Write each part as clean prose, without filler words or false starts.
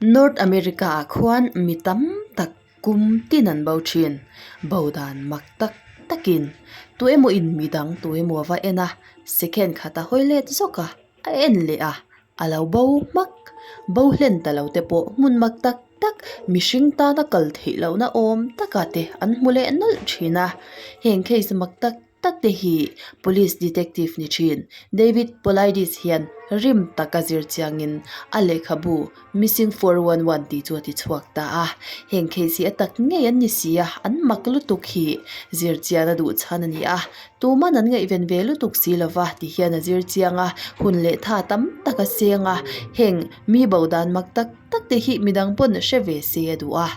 North America ah khuan mi tam tak kum tin an bo thin. Bo dan mak tak takin tu emaw in mi dang tu emaw a va en a, second khat a hawi let zawk a, a en leh a, a lo bo hmak. Bo hlen ta lo te pawh hmun mak tak tak mihring tana kal theih lohna awm taka te an hmu leh nawlh thin a. Heng case mak tak tak te hi Police Detective ni thin David Paulides hian rim taka zir chiangin a lehkhabu Missing 411 tih chu a ti chhuak ta a. Heng case hi a tak ngei an ni si a, an mak lutuk hi zir chian a duh chhan a ni a. Tuman an ngaihven ve lutuk si lova ti hian a zir chiang a, hun leh tha tam tak a seng a. Heng mi bo dan mak tak tak te hi midang pawn hre ve se a duh a,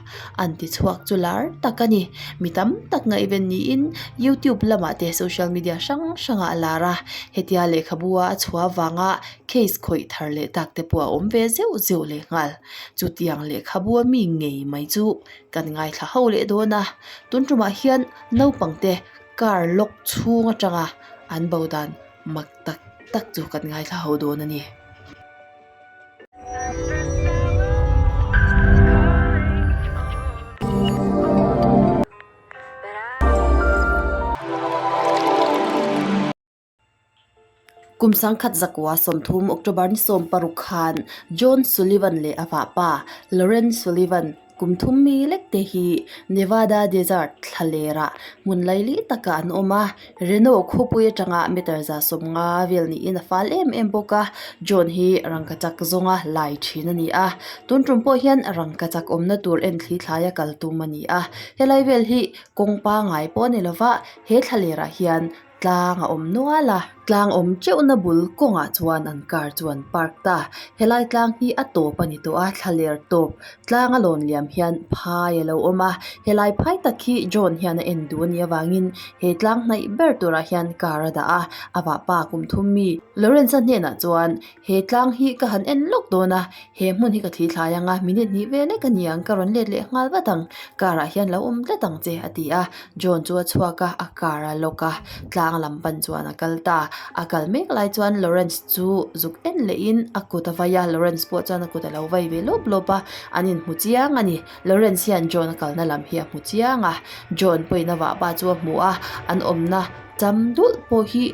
an ti chhuak chu lar tak a ni. Mi tam tak ngaihven niin YouTube lamah te social media hrang hrangah a lar a, hetia lehkhabu a a chhuah avanga case khawih thar leh tak te pawh a awm ve zeuh zeuh leh nghal. Chutiang lehkhabu a mi ngei mai chu kan ngaithla ho leh dawn a, tun tumah hian naupang te car lock chhung atanga an bo dan mak tak tak chu kan ngaithla ho dawn a ni. Kum sangkhat zakua 30 October ni 16 khan John Sullivan leh a vahpa Lauren Sullivan Kum thum mi lek te hi Nevada Desert thla lerah hmun laili takah an awm a, Reno khawpui atanga meter 150 vel niin a fal em em bawk a, John hi rangkachak zawnga lai thin a ni a, tun tum pawh hian rangkachak awmna tur en thli thlaia kal tum a ni a, helai vel hi kawng pangai pawh a ni lova, he thla lerah hian Tlang a awm nual a, tlang awm teuhna bul kawngah chuan an car chu an park ta. Helai tlang hi a tawp a ni tawh a, thlaler tawp tlang a lawn liam hian phai a lo awm a, helai phai tak hi John hian a en duh a nih avangin he tlang hnaih ber turah hian car a dah a, a vahpa kum thum mi Lawrence-a hnenah chuan he tlang hi ka han en lawk dawn a, he hmun hi ka thli thlai ang a, minute hnih vel lek a ni ang, ka rawn let leh nghal vat ang, car ah hian lo awm tlat ang che a ti a, John chu a chhuak a, a car a lock a, tlang lam pan chuan a kal ta, a kal mek lai chuan Lawrence chu zuk en leh in a kut a vai a, Lawrence pawh chuan a kut a lo vai ve lawp lawp a, an inhmu chiang a ni, Lawrence hian John a kalna lam hi a hmu chiang a, John pawhin a vahpa chu a hmu a, an awmna cham dulh pawh hi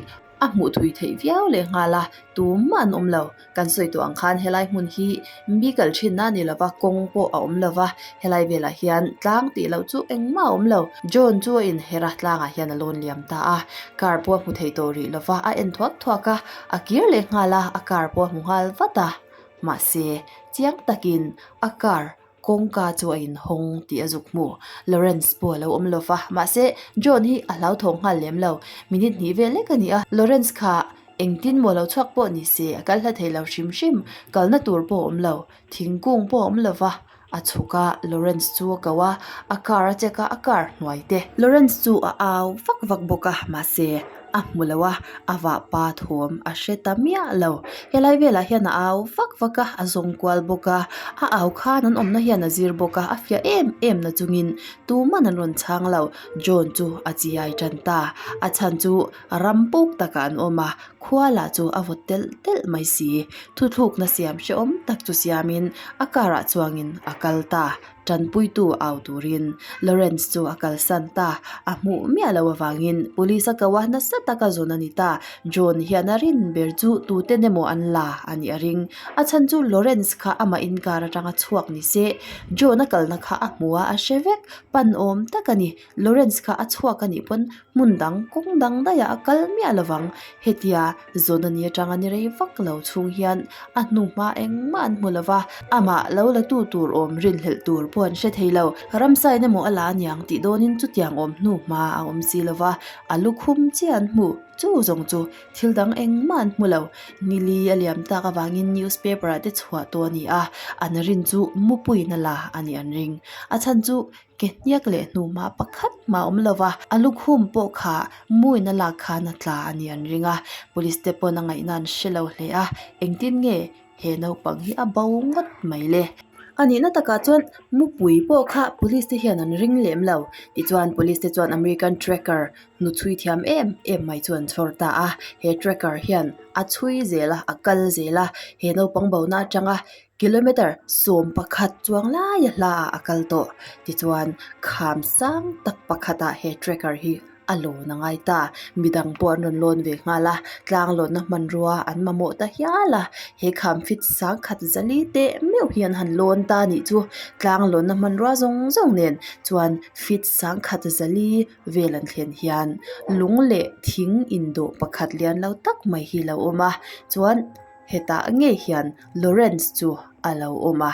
A hmuh thui theih viau leh nghal a, tumah an awm lo. Kan sawi tawh ang khan helai hmun hi mi kal thinna a ni lova, kawng pawh a awm lova, helai velah hian tlang tih loh chu engmah a awm lo. John chu a inher a, tlangah hian a lawn liam ta a, car pawh a hmu thei tawh rih lova, a en thuak thuak a, a kir leh nghal a, a car pawh a hmu nghal vat a. Mahse, chiang takin a car Kawngka chu a inhawng tih a zuk hmu. Lawrence pawh a lo awm lo va, mahse John hi a hlauthawng nghal lem lo. Minute hnih vel lek a ni a, Lawrence kha engtin maw lo chhuak pawh ni se a kal hla thei lo hrim hrim. Kalna tur pawh a awm lo, thingkung pawh a awm lo va, a chhuk a, Lawrence chu a ko a, a car a check a, a car hnuai te. Lawrence chu a au vak vak bawk a, mahse a hmu lo a, a vahpa thawm a hre ta miah lo. Helai velah hian a au vak vak a, a zawng kual bawk a, a au khan an awmna hian a zir bawk a, a fiah em em na chungin tuman an rawn chhang lo. John chu a chiai tan ta, a chhan chu ram puk takah an awm a, khua lah chu a vawt telh telh mai si. Thuthlukna siam hrehawm tak chu siamin a car ah chuangin a kal ta. Tanpuitu au turin Lawrence chu a kalsan ta. A hmuh miah loh avangin police a ko a, nasa taka zawn a ni ta. John hian a rin ber chu tuten emaw an la a nih a ring. A chhan chu Lawrence kha amah inkar atanga chhuak ni se, John a kalna kha a hmu a, a hre vek. Pan awm tak a ni. Lawrence kha a chhuak a nih pawn hmun dang kawng dang daihah a kal miah lovang. Hetia zawn a ni atanga ni rei vak lo chhung hian a hnu hma engmah an hmu lova, amah lo la tu tur awm rinhlelh tur pawh an hre thei lo. Ramsain emaw a la aniang tih dawnin chutiang awm hnu hma a awm si lova, a lukhum chiah an hmu. Chu zawng chu thil dang engmah an hmu lo. Nili a liam tak avangin newspaper ah te chhuah tawh a ni a, an rin chu mupuiin a la a nih an ring. A chhan chu Ke hniak leh hnuhma pakhat mah a awm lo va, a lukhum pawh kha muin a lak khan a tla a nih an ring a, police te pawn a ngaihna an hre lo hle a, engtin nge he naupang hi a bo ngawt mai le? A nihna takah chuan mupui pawh kha police te hian an ring lem lo, tichuan police te chuan American tracker hnu chhui thiam em em mai chu an chhawr ta a, he tracker hian a chhui zel a, a kal zel a, he naupang bona atanga. Kilometre 11 chuang laia hla ah a kal tawh. Tichuan, kham sang tak pakhatah he tracker hi a lawn a ngai ta. Midang pawh an rawn lawn ve nghal a, tlang lawnna hmanrua an mamawh ta hial a. He kham fit sangkhat zali teh meuh hi an han lawn ta anih chu. Tlang lawnna hmanrua zawng zawng nen chuan fit sangkhat zali vel an thlen hian lung leh thing indawh pakhat lian lo tak mai hi a lo awm a. Chuan hetah ngei hian Lawrence chu a lo awm a.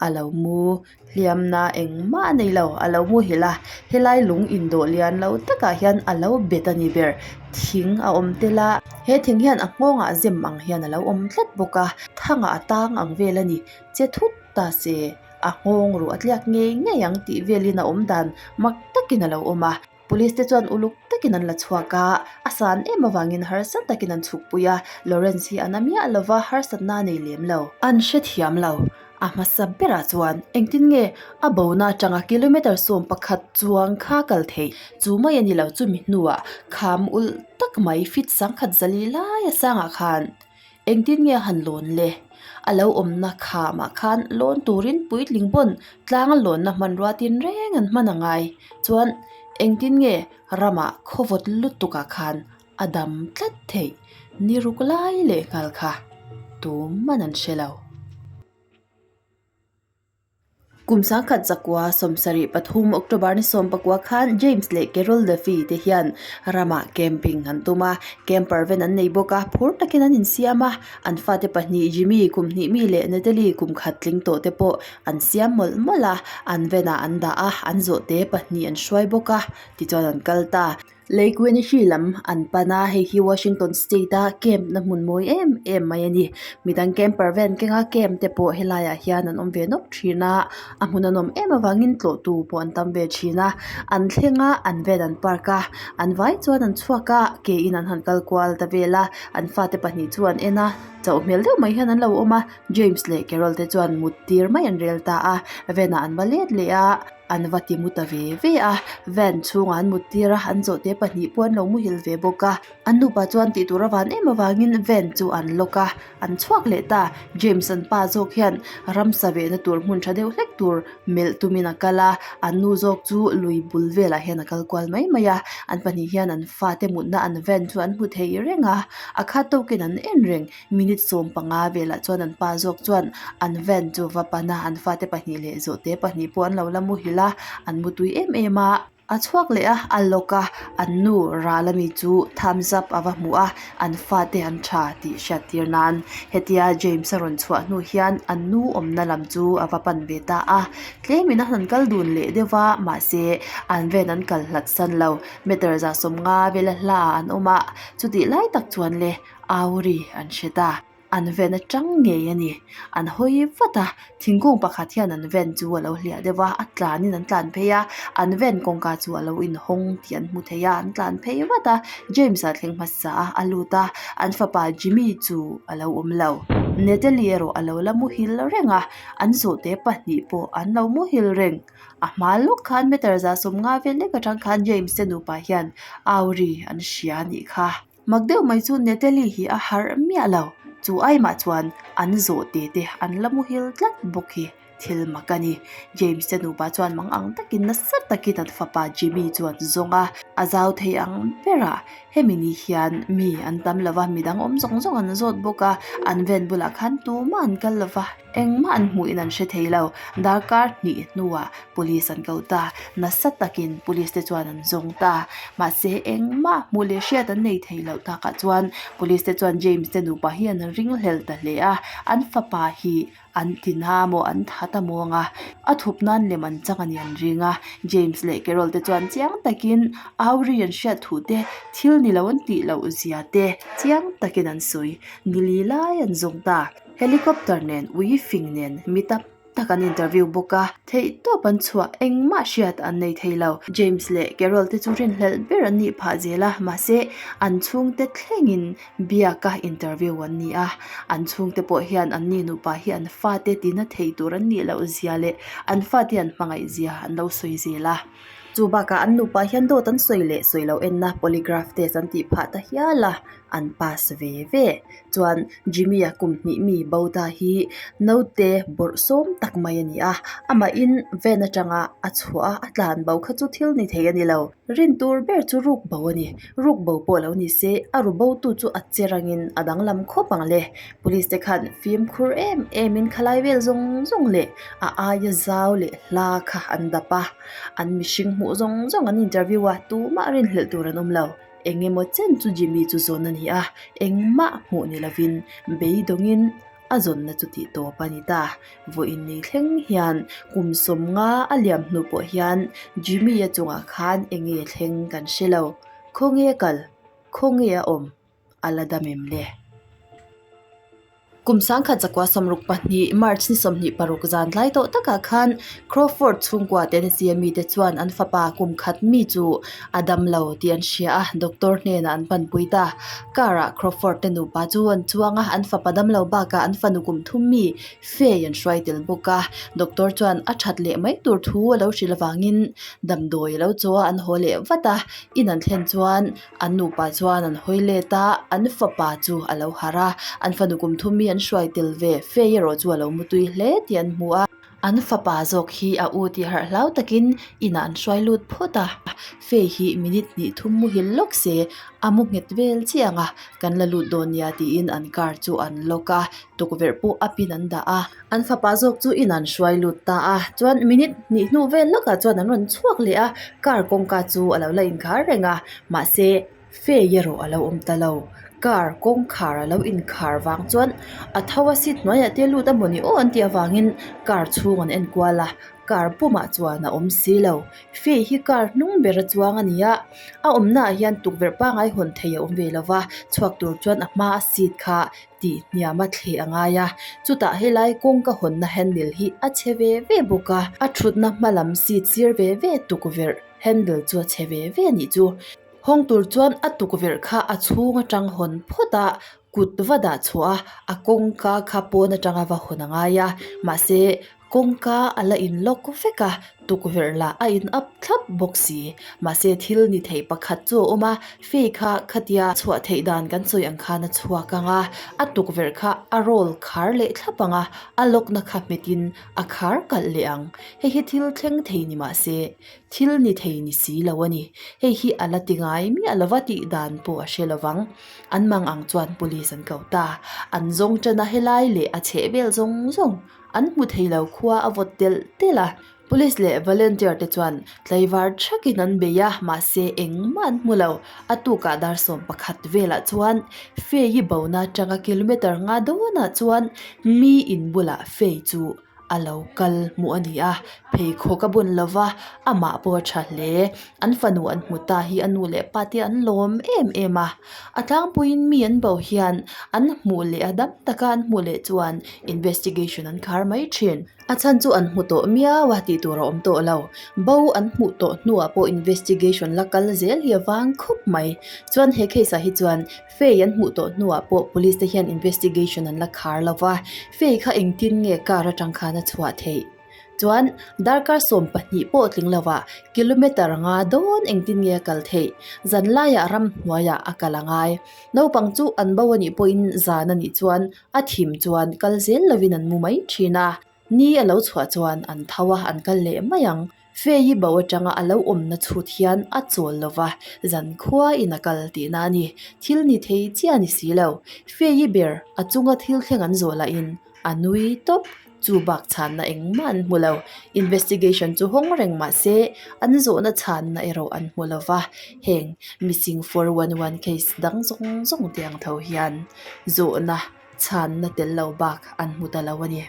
A lo mu hliamna engmah a nei lo a lo muhilh a helai lung indawh lian lo takah hian a lo bet a ni ber thing a awm tel a he thing hian a nghawngah zem ang hian a lo awm tlat bawk a thangah a tang ang vel a ni che thut ta se a nghawng ruh a tliak ngei ngei ang tih velin a awm dan mak takin a lo awm a. Police te chuan uluk takin an la chhuak a, a san em avangin harsa takin an chhukpui a, Lawrence hi a na miah lova harsatna a nei lem lo. An hrethiam lo. A hmasa berah chuan engtin nge a bona atanga kilometre 11 chuang kha kal theih chu mai a ni lo chumi hnuah kham ulh tak mai feet 1004 laia sangah khan Engtin nge a han lawn le? A lo awmna khamah khan lawn turin puitling pawn tlang a lawnna hmanrua tinreng an hman a ngai. Chuan engtin nge ramah khawvawt lutukah khan a dam tlat theih ni ruk lai leh nghal kha tuman an hre lo. Kum sangkhat zakua 73 October ni 19 khan James leh Carol Duffy te hian ramah camping an tum a, camper van an nei bawk a, phur takin an insiam a, an fate pahnih Jimmy kum hnih mi leh Natalie kum khat tling tawh te pawh an siam mawlh mawlh a, an van ah an dah a, an zawhte pahnih an hruai bawk a, tichuan an kal ta. Lake Winnebago lam an pan a, hei hi Washington State a camp na hmun mawi em em mai a ni. Midang camper van kenga camp te pawh helaiah hian an awm ve nawk thin a, a hmun a nawm em avangin tlawhtu pawh an tam ve thin a. An thleng a, an van an park a, an vai chuan an chhuak a, ke in an han kal kual ta vel a, an fate pahnih chu an en a, chauh hmel deuh mai hian an lo awm a, James leh Carol te chuan mut tir mai an rel ta a, van ah an va let leh a. An va ti mu ta ve ve a, van chhungah an mut tir a, an zawhte pahnih pawh an lo muhil ve bawk a. An nupa chuan tih tur avan em avangin van chu an lock a, an chhuak leh ta. James an pa zawk hian ramsa vehna tur hmun tha deuh hlek tur melh tumin a kal a, an nu zawk chu lui bul velah hian a kal kual mai mai a. An pahnih hian an fate mutna an van chu an hmu thei reng a, a khat tawkin an en reng. Minute 15 velah chuan an pa zawk chuan an van chu va pan a, an fate pahnih leh zawhte pahnih pawh an lo la muhilh a, an mutui em em a. A chhuak leh a, a lawk a, an nu ral ami chu thumbs up a va hmu a, an fate an tha tih hriat tir nan. Hetia James a rawn chhuah hnu hian an nu awmna lam chu a va pan ve ta a, tlemin a han kal dun leh deuh va, mahse an van an kal hlat san lo, meter 150 vela hla an awm a, chutih lai tak chuan le Auri an hre ta. An ven atang ngei a ni. An hawi vat a, thingkung pakhat hian an ven chu a lo hliah deuh a, a tlanin an tlan phei a, an ven kawngka chu a lo inhawng tih an hmu thei a, an tlan phei vat a, James-a thleng hmasa a, a lut a, an fapa Jimmy chu a lo awm lo. Natalie erawh a lo la muhil reng a, an zawhte pahnih pawh an lo muhil reng. A hma lawk khan meter 150 vel lek atang khan James te nupa hian Auri an hria a nih kha. Mak deuh mai chu Natalie hi a harh miah lo, chu aimah chuan an zawh te te an la muhil tlat bawk hi thil mak a ni. James te nupa chuan mang ang takin nasa takin an fapa Jimmy chu an zawng a, a zau thei ang berah hemi ni hian mi an tam lo va, midang awm zawng zawng an zawt bawk a, an van bulah khan tumah an kal lo va. Engmah an hmuhin an hre thei lo. Darkar hnih hnuah police an ko ta. Nasa takin police te chuan an zawng ta. Mahse engmah hmuh leh hriat an nei thei loh takah chuan police te chuan James te nupa hi an ringhlel ta hle a. An fapa hi an ti na maw an that a mawng a, a thup nan lem an chang a ni an ring a. James leh Carol te chuan chiang takin Auri an hriat thu te, thil ni lo an tih loh zia te chiang takin an sawi. Nili lai an zawng ta. Helicopter nen ui fing nen mi tam tak an interview bawk a, theihtawp an chhuah engmah hriat an nei thei lo. James leh Carol te chu rinhlelh ber an nih phah zel a, mahse an chhungte thlengin biaka interview an ni a. An chhungte pawh hian an ni nupa hi an fate tina thei tur an nih loh zia leh an fate an hmangaih zia an lo sawi zel a. Chu bakah an nupa hian dawt an sawi leh sawi loh enna polygraph test an tih phah ta hial a. an pass ve ve. Chuan Jimmy-a kum hnih mi bo ta hi naute bawrh sawm tak mai a ni a, amahin van atanga a chhuah a, a tlan bo kha chu thil ni thei a ni lo. Rin tur ber chu ruk bo a ni. Ruk bo pawh lo ni se, a ru bo tu chu a che rangin a danglam khawp ang le. Police te khan fimkhur em em in khalai vel zawng zawng leh a aia zau leh hla kha an dap a, an mihring hmuh zawng zawng an interview a, tumah rinhlelh tur an awm lo. Eng emaw chen chu Jimmy chu zawn a ni a, engmah hmuh ni lovin beidawngin a zawnna chu tih tawp a ni ta. Vawiin ni thleng hian kum sawmnga a liam hnu pawh hian Jimmy-a chungah khan eng nge thleng kan hre lo. Khawnge a kal? Khawnge a awm? A la dam em le? Kum sangkhat zakua 62 March ni 26 zan tlai tawh takah khan Crawford chhungkua Tennessee-a mite chuan an fapa kum khat mi chu a dam lo tih an hria a, doctor hnenah an panpui ta. Car-ah Crawford te nupa chu an chuang a, an fapa dam lo bakah an fanu kum thum mi Faye an hruai tel bawk a. Doctor chuan a that leh mai tur thu a lo hrilh avangin damdawi a lo chaw a, an haw leh vat a. In an thlen chuan An nupa chuan an hawi let a, an fapa chu a lo harh a, an fanu kum thum hi an hruai tel ve fe erawh chu a lo mutui hle tih an hmu a. An fapa zawk hi a u tih harh hlau takin inah an hruai lut phawt a, fe hi minute hnih thum muhil lawk se a mu nghet vel chiah ang a, kan la lut dawn nia tiin an car chu an lock a, tukverh pawh a pin an dah a. An fapa zawk chu in an hruai lut ta a, chuan minute hnih hnu vel lawkah chuan an rawn chhuak leh a, car kawngka chu a lo la inkhar reng a, mahse fei erawh a lo awm ta lo, car kawngkhar a lo inkhar vang chuan a tho a seat hnuaiah te lut a mawni aw an tih avangin car chhung an en kual a, car pumah chuan a awm si lo, fei hi car hnung ber a chuang a ni a, a awmnaah hian tukverh pangai hawn thei a awm ve lo va, chhuak tur chuan a hma a seat kha tih hniam a thleh a ngai a chutah helai kawngka hawnna handle hi a chhe ve ve bawk a a thutna hma lam seat sir ve ve tukverh handle chu a chhe ve ve a nih chu hawng tur chuan a tukverh kha a chhung atang hawn phawt a kut va dah chhuah a a kawngka kha pawn atanga va hawn a ngai a mahse Kawngka a la in lock vek a, tukverh lah a in up thlap bawk si. Mahse thil ni theih pakhat chu a awm a, fei kha khatia chhuah theih dan kan sawi ang khan a chhuak ang a, a tukverh kha a roll khar leh thlap ang a, a lock na kha hmet in a khar kalh leh ang. Hei hi thil thleng thei ni mahse thil ni thei ni si lo a ni. Hei hi a la ti ngai miah lova tih dan pawh a hre lovang. An mang ang chuan police an ko ta. An zawng tan a helai leh a chhehvel zawng zawng. An hmu thei lo khua a vawt telh telh a, Police leh volunteer te chuan tlaivar thakin an bei a, mahse engmah an hmu lo. A tukah dar 11 velah chuan Fei hi bona atanga kilometer nga dawnah chuan mi in bulah Fei chu a lo kal hmuh a ni a, pheikhawk a bun lova amah pawh a tha hle. An fanu an hmu ta hi a nu leh pa te an lawm em em a. A tlangpuiin mi an bo hian an hmuh leh a dam taka an hmuh leh chuan investigation an khar mai thin. A chhan chu an hmu tawh miau a tih tur a awm tawh lo. Bo an hmuh tawh hnuah pawh investigation la kal zel hi a vang khawp mai. Chuan he case ah hi chuan Fei an hmuh tawh hnuah pawh police te hian investigation an la khar lo va, Fei kha engtin nge car atang khan a chhuah theih? Chuan darkar 12 pawh tling lovah kilometer nga dawn engtin nge a kal theih? Zan laiah ramhnuaiah a kal a ngai. Naupang chu an bo a nih pawhin zan a nih chuan a thim chuan kal zel lovin an mu mai thin a. Ni a lo chhuah chuan an tho a, an kal leh mai ang. Fei bo atanga a lo awmna chhut hian a chawl lova, zan khuain a kal tihna a ni. Thil ni thei chiah a ni si lo. Fei ber a chunga thil thleng an zawh lahin a nui tawp. Chu bak chhanna engmah an hmu lo. Investigation chu hawng reng mah se an zawhna chhanna erawh an hmu lo va. Heng missing 411 case dang zawng zawng te ang tho hian zawhna chhanna tel lo bak an hmu ta lo a ni.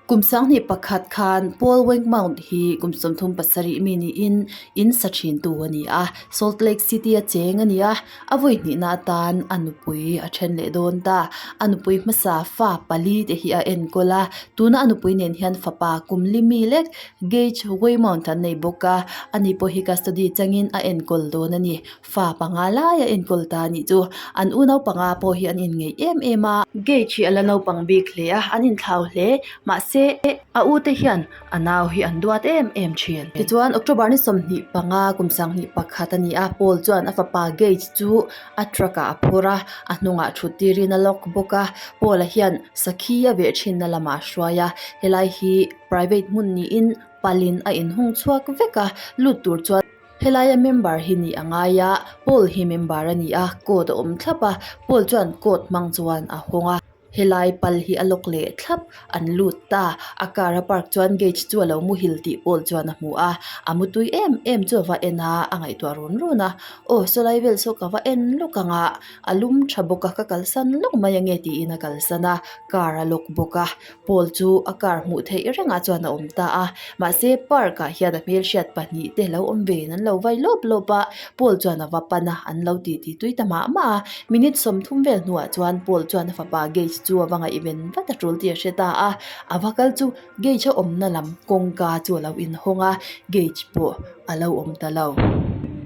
Kum 21 khan Paul Waymount hi kum 37 mi niin in sa thin tu a ni a, Salt Lake City a cheng a ni a, a vawi hnihna atan a nupui a then leh dawn ta. A nupui hmasa fa pali te hi a enkawl a, tuna a nupui nen hian fapa kum li mi lek Gage Waymount an nei bawk a, ani pawh hi custody changin a enkawl dawn a ni. Fa panga lai a enkawl ta anih chu. An u naupanga pawh hi an inngeih em em a. Gage hi a la naupang bik hle a, an inthlau hle. Mahse. Mahse, a u te hian a nau hi an duat em em thin. Tichuan, October ni 25 kum 21 a ni a, Paul chuan a fapa Gage chu a truck ah a phur a, a hnungah thut tirin a lock bawk a. Paul-a hian sakhi a veh thinna lamah a hruai a, helai hi private hmun niin palin a inhung chhuak vek a, lut tur chuan Helaia member hi nih a ngai a, Paul hi member a ni a, code a awm thlap a, Paul chuan code hmang chuan a hawng a, helai pal hi a lock leh thlap, an lut ta, a car a park chuan gate chu a lo muhil tih Paul chuan a hmu a, a mutui em em chu a va en a, a ngaihtuah run run a, aw sawlai vel saw ka va en lawk ang a, a lum tha bawk a ka kalsan lawk mai ange tiin a kalsan a, car a lock bawk a. Paul chu a car hmuh theih rengah chuan a awm ta a, mahse park ah hian a hmelhriat pahnih te lo awm ve in an lo vai lawp lawp a, Paul chuan a va pan a, an lo ti ti tui ta mah mah a, minute 30 vel hnuah chuan Paul chuan a fapa Gage chu a va ngaihven vat a tul tih a hre ta a, a va kal chu Gage a awmna lam kawngka chu a lo inhawng a, Gage pawh a lo awm ta lo.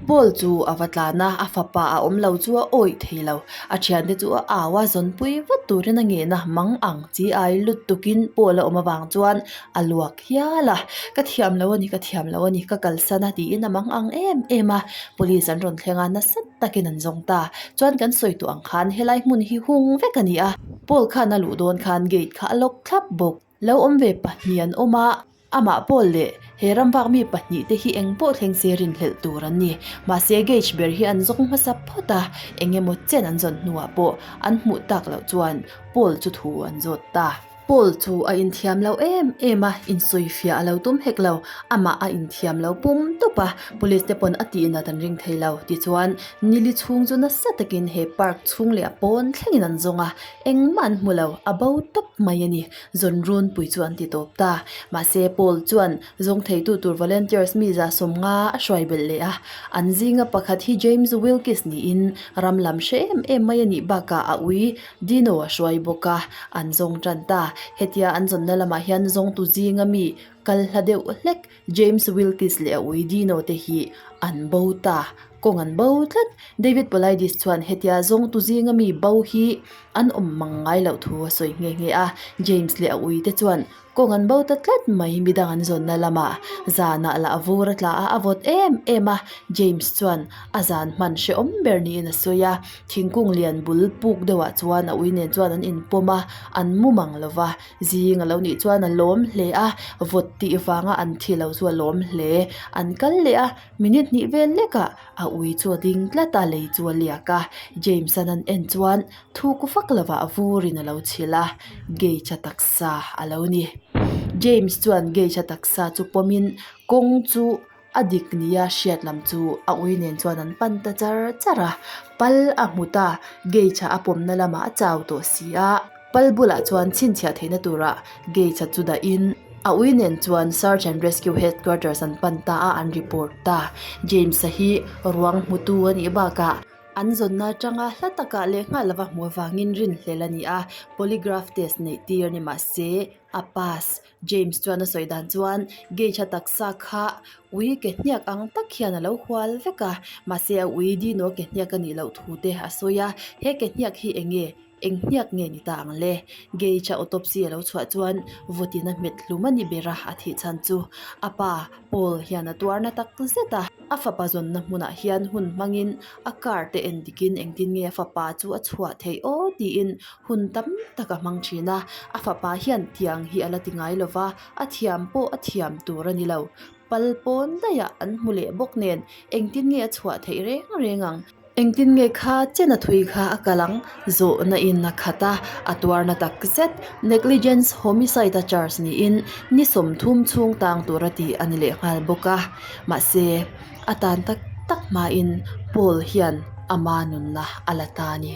Paul chu a va tlan a, a fapa a awm lo chu a awih thei lo. A thiante chu a au a, zawnpui vat turin a ngen a, mang ang chi ai lut tukin Paul a awm avang chuan a luak hial a. Ka thiam lo a ni, ka thiam lo a ni, ka kalsan a tiin a mang ang em em a. Police an rawn thleng a, nasa takin an zawng ta. Chuan kan sawi tawh ang khan helai hmun hi hung vek a ni a. Paul khan a luh dawn khan gate kha a lock thlap bawk. Lo awm ve pahnih an awm a. Amah Paul leh he ram vak mi pahnih te hi eng pawh thleng se rinhlelh tur an ni. Mahse Gage ber hi an zawng hmasa phawt a, eng emaw chen an zawn hnuah pawh an hmuh tak loh chuan Paul chu thu an zawt ta. Paul chu a inthiam lo em em a, insawifiah a lo tum hek lo. Amah a inthiam lo pum tawp a, police te pawn a tihnat an ring thei lo. Tichuan, nili chhung chu nasa takin he park chhung leh a pawn thlengin an zawng a, engmah an hmu lo, a bo tawp mai a ni. Zawn runpui chu an ti tawp ta. Mahse, Paul chuan zawng theitu tur volunteers mi 150 a hruai belh leh a. An zinga pakhat hi James Wilkes niin ram lam hre em em mai a nih bakah a ui Dino a hruai bawk a, an zawng tan ta. Hetia an zawnna lamah hian zawngtu zinga mi kal hla deuh hlek James Wilkes leh a ui Dino te hi an bo ta. Kawng an bo tlat. David Paulides chuan hetia zawngtu zinga mi bo hi an awm mang ngai loh thu a sawi nghe nghe a. James leh a ui te chuan kawng an bo ta tlat mai midang an zawnna lamah zanah lah vur a tla a, a vawt em em a. James chuan a zan hman hrehawm ber niin a sawi a. Thingkung lian bul puk deuhah chuan a ui nen chuan an inpawm a, an mu mang lo va. Zing a lo nih chuan a lawm hle a, vawt tih vanga an thi lo chu a lawm hle. An kal leh a, minute hnih vel lekah a ui chu a ding tlat a, lei chu a liak a. James-a'n an en chuan thuk vak lovah vurin a lo chhilh a, Gage-a taksa a lo ni. James chuan Gage-a taksa chu pawmin kawng chu A dik nia hriat lam chu a ui nen chuan an pan ta char char a, pal a hmu ta, Gage-a a pawmna lamah a chau tawh si a, pal bulah chuan chhinchhiah theihna turah Gage-a chu dahin a ui nen chuan Search and Rescue Headquarters an pan ta a, an report ta. James-a hi ruang hmutu a nih bakah an zawnna atanga hla takah leh nghal lova hmuh avangin rinhlel a ni a, polygraph test neih tir ni mahse a pass. James chuan a sawi dan chuan Gage-a taksa kha ui ke hniak ang tak hian a lo hual vek a, mahse a ui Dino ke hniak a nih loh thu te a sawi a, he ke hniak hi eng nge, eng hniak nge ni ta ang le? Gage-a autopsy a lo chhuah chuan vawtin a hmet hlum a ni ber a, a thih chhan chu a pa Paul hian a tuarna tak zet a, a fapa zawnna hmunah hian hun hmangin a car te en dikin engtin nge a fapa chu a chhuah theih aw tiin hun tam tak a hmang thin a, a fapa hian tiang hi a la ti ngai lo va, a thiam pawh a thiam tur a ni lo. Pal pawn daih ah an hmu leh bawk nen engtin nge a chhuah theih reng reng ang? Engtin nge kha chen a thui kha a kal ang? Zawhna in a khat a, a tuarna tak zet. Negligence homicide a charge niin ni 30 chhung tang tur a tih a ni leh nghal bawk a, mahse a tan tak tak hmain Paul hian ama nunna a la ta a ni.